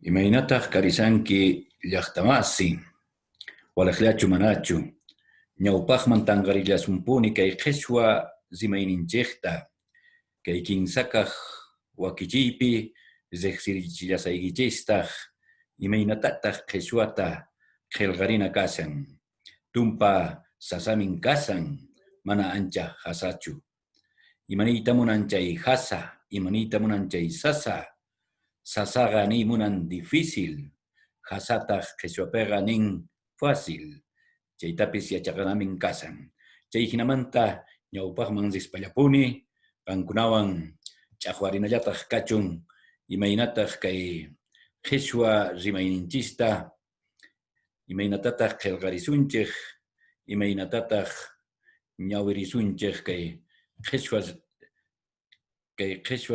Imaynataq karisanki llaqtamasi? Waliqllachu manachu? Ñawpaqman tanqarillasunpuni kay qhichwa rimayninchikta, kay kinsakaq wakichiypi riqsirichillasaykichistaq imaynatataq qhichwata qillqarina kashan. Tumpa sasamin kashan, mana ancha hasachu. Imaniyta munan chay hasa, imaniyta munan chay sasa? Sasaqa niy munan difícil, hasataq qhichwapiqa nin fácil. Chaytapis yachaqanamin kashan. Chay hinamanta ñawpaqman rispallapuni qankunawan ch'aqwarinallataq kachun imaynataq kay qhichwa rimayninchista imaynatataq qillqarisunchik, imaynatataq ñawirisunchik kay qhichwa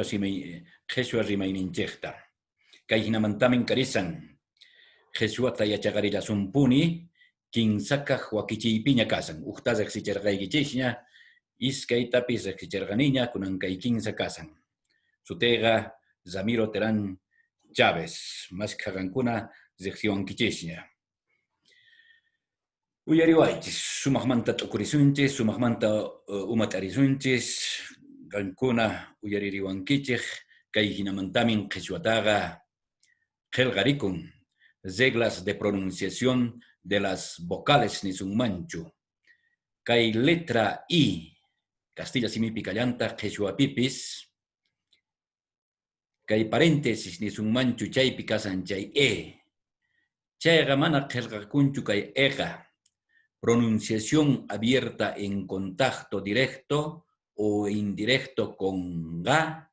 simi qhichwa rimayninchikta. Kay hinamantamin karisan qhichwata yachaqarillasunpuni kinsakaq wakichiypiña kasan. Ukta riqsichirqaykichisña, iskaytapis riqsichirqaniña, kunan kay kinsa kasan. Sutiyqa Ramiro Terán Chávez, mashkha qankuna riqsiwankichisña. Uyariwaychis, sumaqmanta t'ukurisunchis, sumaqmanta umat'arisunchis, qankuna uyaririwankichik, kay hinamantamin qhichwataqa qillqarikun. Reglas de pronunciación de las vocales nisunmanchu. Kay letra I, castilla simipi kallantaq qhichwapipis, kay paréntesis nisunmanchu chaypi kasan chay E. Chayqa mana qillqakunchu kay eqa. Pronunciación abierta en contacto directo o indirecto con ga,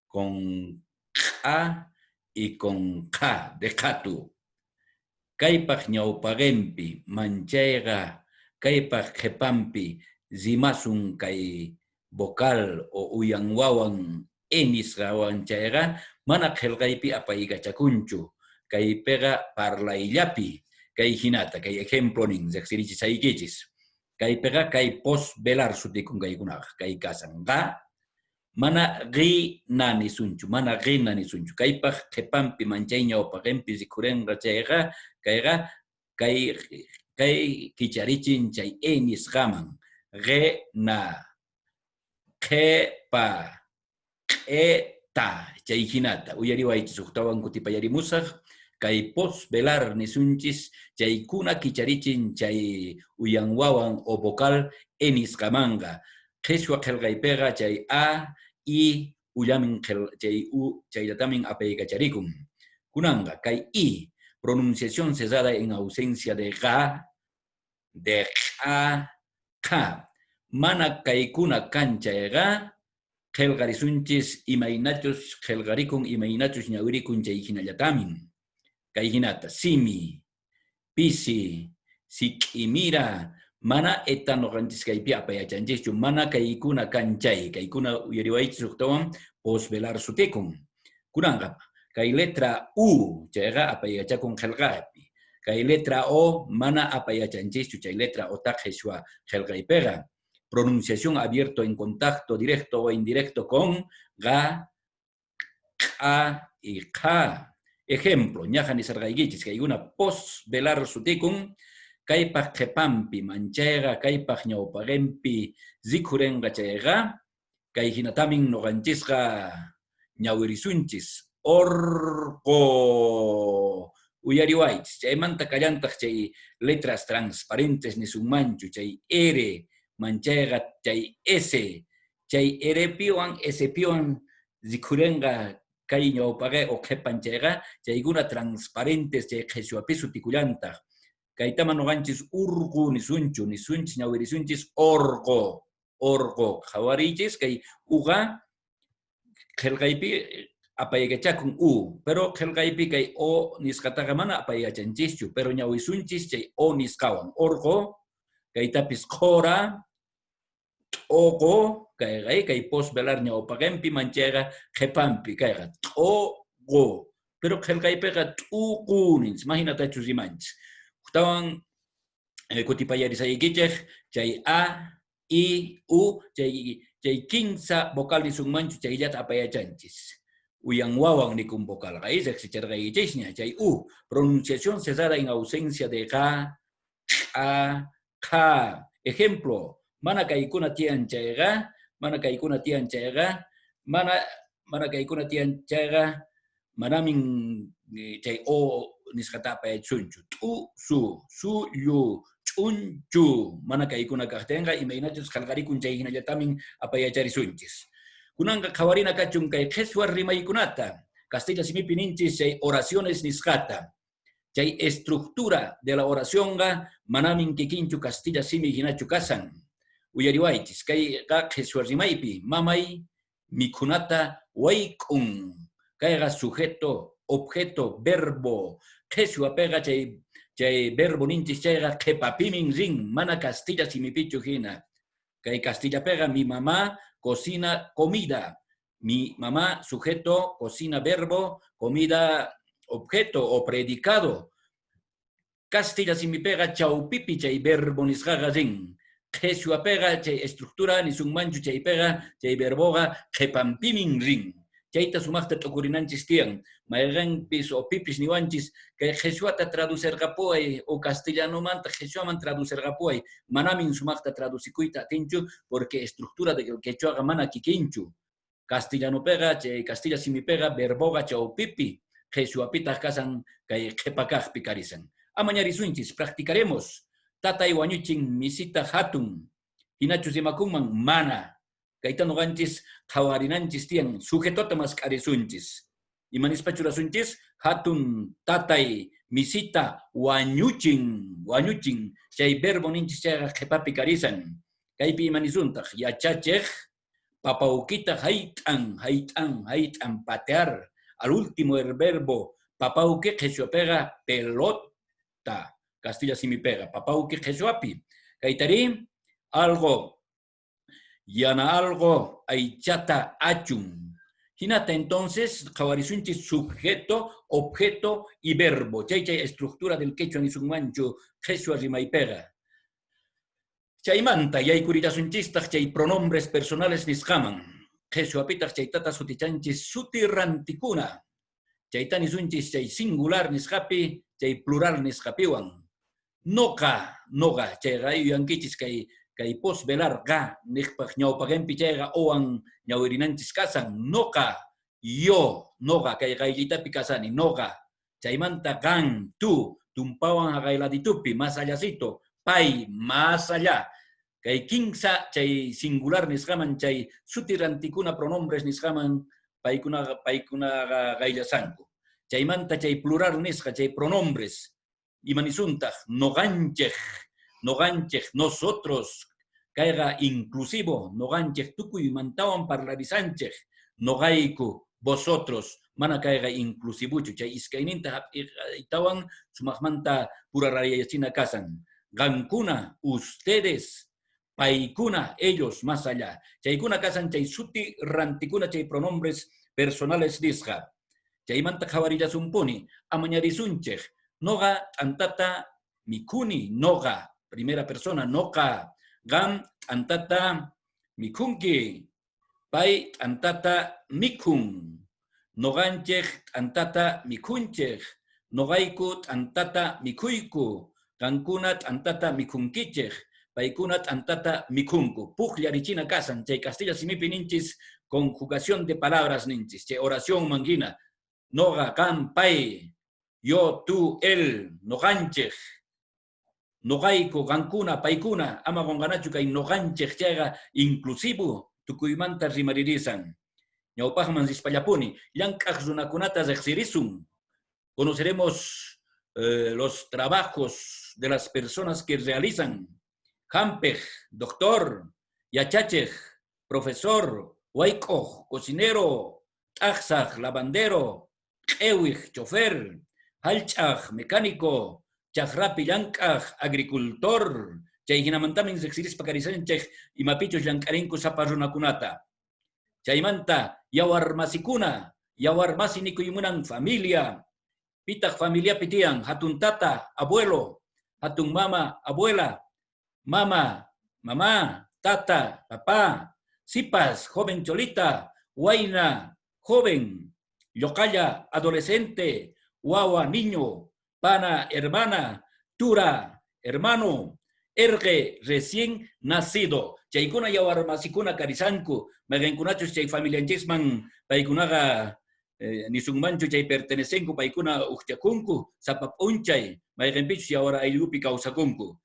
con q'a y con qa de qhatu. Kaypaq ñawpaqinpi manchayqa kaypaq qhipanpi rimasun kay vocal o uyanwawan e nisqawan chayqa mana qillqaypi apaykachakunchu. Kaypiqa parlayllapi kay hinata, kay ejemplo nin riqsirichisaykichis. Kaypiqa kay postvelar sutikun kaykunaqa, kay kasan qa mana qi na nisunchu, mana qina nisunchu. Kaypaq qhipanpi manchay ñawpaqinpi rikhurinqa chayqa kayqa kay kicharichin chay e nisqaman qi na qhipa q'ita chay hinata uyariwaychis huktawan kutipayarimusaq kay postvelar nisunchis chaykuna kicharichin chay uyanwawan o vocal e nisqamanqa. Qhichwa qillqaypiqa chay a i ullamin chay u chayllatamin apaykacharikun. Kunanqa kay i pronunciación cerrada en ausencia de ga, de q'a, qa. Mana kaykuna kan chayqa qillqarisunchis imaynachus qillqarikun imaynachus ñawirikun chay hinallatamin. Kay hinata simi, pisi, sik'imira, mana eta nuqanchis kaypi apayachanchischu, mana kaykuna kan chay, kaykuna uyariwaychis huktawan postvelar sutikun. Kunanqa kay letra U chayqa apayachakun qillqapi. Kay letra O mana apayachanchischu chay letra O ta qhichwa qillqaypiqa. Pronunciación abierto en contacto directo o indirecto con ga, q'a y qa. Ejemplo, ñaqa nisarqaykichis kaykuna postvelar sutikun kaypaq qhipanpi manchayqa kaypaq ñawpaqinpi rikhurinqa chayqa kay hinatamin nuqanchisqa ñawirisunchis orqo uyariwaychis chaymanta kallantaq chay letras transparentes nisunmanchu chay R manchayqa chay S chay R piwan S piwan rikhurinqa kay ñawpaqe o qhipan chayqa chaykuna transparentes chay qhichwapi sutikullantaq. Kaytama nuqanchis urqu nisunchu, nisunchis ñawirisunchis orqo, orqo. Qhawariychis kay uqa qillqaypi apaykachakun u, pero qillqaypi kay o nisqataqa mana apaykachanchischu, pero ñawisunchis chay o nisqawan. Orqo, kaytapis qhora, t'uqu, kayqa kay postvelar ñawpaqinpi manchayqa qhipanpi kayqa t'uqu, pero qillqaypiqa t'uqu ninchis, mahinatachus rimanchis. Huktawan kutipayarisaykichik chay a, i, u, chay kinsa vocal nisunmanchu chayllata apayachanchis. Uyanwawan nikun vocalqa. Riqsicharqaykichisña chay U. Pronunciación cerrada en ausencia de qa, k'a, qha. Ejemplo, mana kaykuna tiyan chayqa, mana kaykuna tiyan chayqa, mana kaykuna tiyan chayqa, manamin chay O nisqata apayachisunchu. T'u, su, su, llu, ch'un, chu. Mana kaykuna kaqtinqa imaynachus qillqarikun chay hinallatamin apayacharisunchis. Kunanqa qhawarina kachun kay qhichwa rimaykunata. Castilla simipi ninchis chay oraciones nisqata. Chay estructura de la oracionqa manamin kikinchu castilla simi hinachu kasan. Uyariwaychis, kayqa qhichwa rimaypi mamay mikhunata wayk'un. Kayqa sujeto, objeto, verbo. Qhichwapiqa chay verbo ninchis chayqa qhipapimin rin, mana castilla simipichu hina. Kay castillapiqa mi mamá cocina comida. Mi mamá, sujeto, cocina verbo, comida objeto o predicado. Castilla simipiqa chawpipi chay verbo nisqaqa rin. Qhichwapiqa chay estructura nisunmanchu chaypiqa chay verboqa qhipanpimin rin. Chayta sumaqta t'ukurinanchis tiyan. Mayqanpis o pipis niwanchis kay qhichwata traducirqapuway o castellanomanta qhichwaman traducirqapuway. Manamin sumaqta traducikuyta atinchu porque estructura de quechuaqa mana kikinchu. Castellanopiqa chay castilla simipiqa verboqa chawpipi qhichwapitaq kasan kay qhipa kaqpi karisan. Amañarisunchis, practicaremos. Tatay wañuchin misita hatun. Hinachus rimakunman mana. Kayta nuqanchis qhawarinanchis tiyan, sujetota mask'arisunchis. Ima nispa churasunchis? Hatun tatay misita wañuchin, wañuchin. Chay verbo ninchis chayqa qhipapi karisan. Kaypi ima nisuntaq? Yachachiq papaukita hayt'an, hayt'an, hayt'an, patear. Al último el verbo papauki qhichwapiqa pelota. Castilla simipiqa papauki qhichwapi. Kaytari algo yana algo aychata achun. Hinata entonces qhawarisunchis sujeto, objeto y verbo. Chay chay estructura del quechua nisunmanchu qhichwa rimaypiqa. Chaymanta yaykurillasunchistaq chay pronombres personales nisqaman. Qhichwapitaq chaytata sutichanchis suti rantikuna. Chayta nisunchis chay singular nisqapi, chay plural nisqapiwan. Noqa, noqa, chayqa yuyankichis kay posvelar qa niqpaq ñawpaqinpi chayqa owan ñawirinanchis kasan. Noqa, yo, noqa, kay qayllitapi kasani, noqa. Chaymanta qan, tú, tumpawan haqayladitupi, más allácito, pay, más allá. Kay kinsa chay singular nisqaman, chay suti rantikuna pronombres nisqaman paykunaqa qayllasanku. Chaymanta chay plural nisqa, chay pronombres, ima nisuntaq, noqanchik, noqanchik, nosotros, kayqa inclusivo, noqanchik tukuymantawan parlarisanchik, noqayku, vosotros, mana kayqa inclusivuchu, chay iskayninta hap'iqaytawan sumaqmanta purarayachina kasan. Qankuna, ustedes, paykuna, ellos, más allá. Chaykuna kasan chay suti rantikuna, chay pronombres personales nisqa. Chaymanta qhawarillasumpuni, amañarisunchik, noqa t'antata mikhuni, noqa, primera persona, noqa, qam t'antata mikhunki, pay t'antata mikhun, noqanchik t'antata mikhunchik, noqayku t'antata mikhuyku, qankuna t'antata mikhunkichik, paykuna t'antata mikhunku. Pukllarichina kasan, chay castilla simipi ninchis conjugación de palabras ninchis, chay oración manguina, noqa, qam, pay, yo, tú, él, noqanchik, noqayku, qankuna, paykuna, ama qunqanachu kay noqanchik chayqa inclusivo tukuymanta rimaririsan. Ñawpaqman rispallapuni, llank'aq runakunata riqsirisun. Conoceremos los trabajos de las personas que realizan. Hampiq, doctor, yachachiq, profesor, wayk'uq, cocinero, t'aqsaq, lavandero, q'iwiq, chofer, hallch'aq, mecánico, chakrapi llank'aq, agricultor. Chay hinamantamin riqsirispa karisanchik imapichus llank'arinku sapa runakunata. Chaymanta yawarmasikuna, yawarmasi nikuymunan familia, pitaq familiapi tiyan, hatun tata, abuelo, hatun mama, abuela, mama, mamá, tata, papá, sipas, joven cholita, wayna, joven. Lloqalla, adolescente, wawa, niño, pana, hermana, tura, hermano, erqe, recién nacido. Chaykuna yawarmasikuna karisanku, mayqinkunachus chay familianchisman paykunaqa nisunmanchu chay pertenecenku paykuna uqchakunku sapa p'unchay mayqinpichus yawar ayllupi kawsakunku.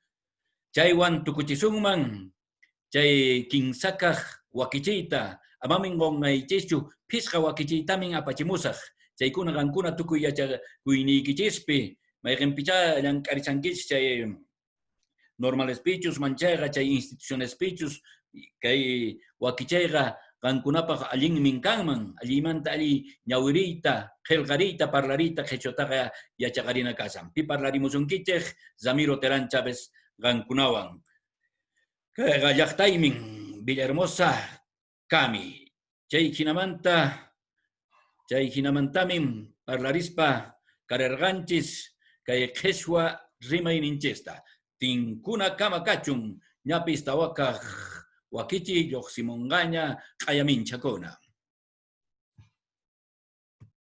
Chaywan tukuchisunman chay kinsakaq wakichiyta, amamin qonqaychischu phisqa wakichiytamin apachimusaq. Chaykuna qankuna tukuy yachakuyniykichispi mayqinpichá llank'arishankichis chay normalespichus manchayqa chay institucionespichus kay wakichayqa qankunapaq allinmin kanman, alliymanta alli ñawiriyta, qhelqariyta, parlariyta qhichwataqa yachaqarina kashan. Pi parlarimusunkichik? Ramiro Terán Chávez qankunawan. Kayqa llaqtaymin Villahermosa kami. Chay hinamanta, chay hinamantamin parlarispa karerqanchis kay qhichwa rimayninchista. Tinkuna kama kachun, ñapis tawakaq wakichi lluqsimunqaña q'ayaminchakuna.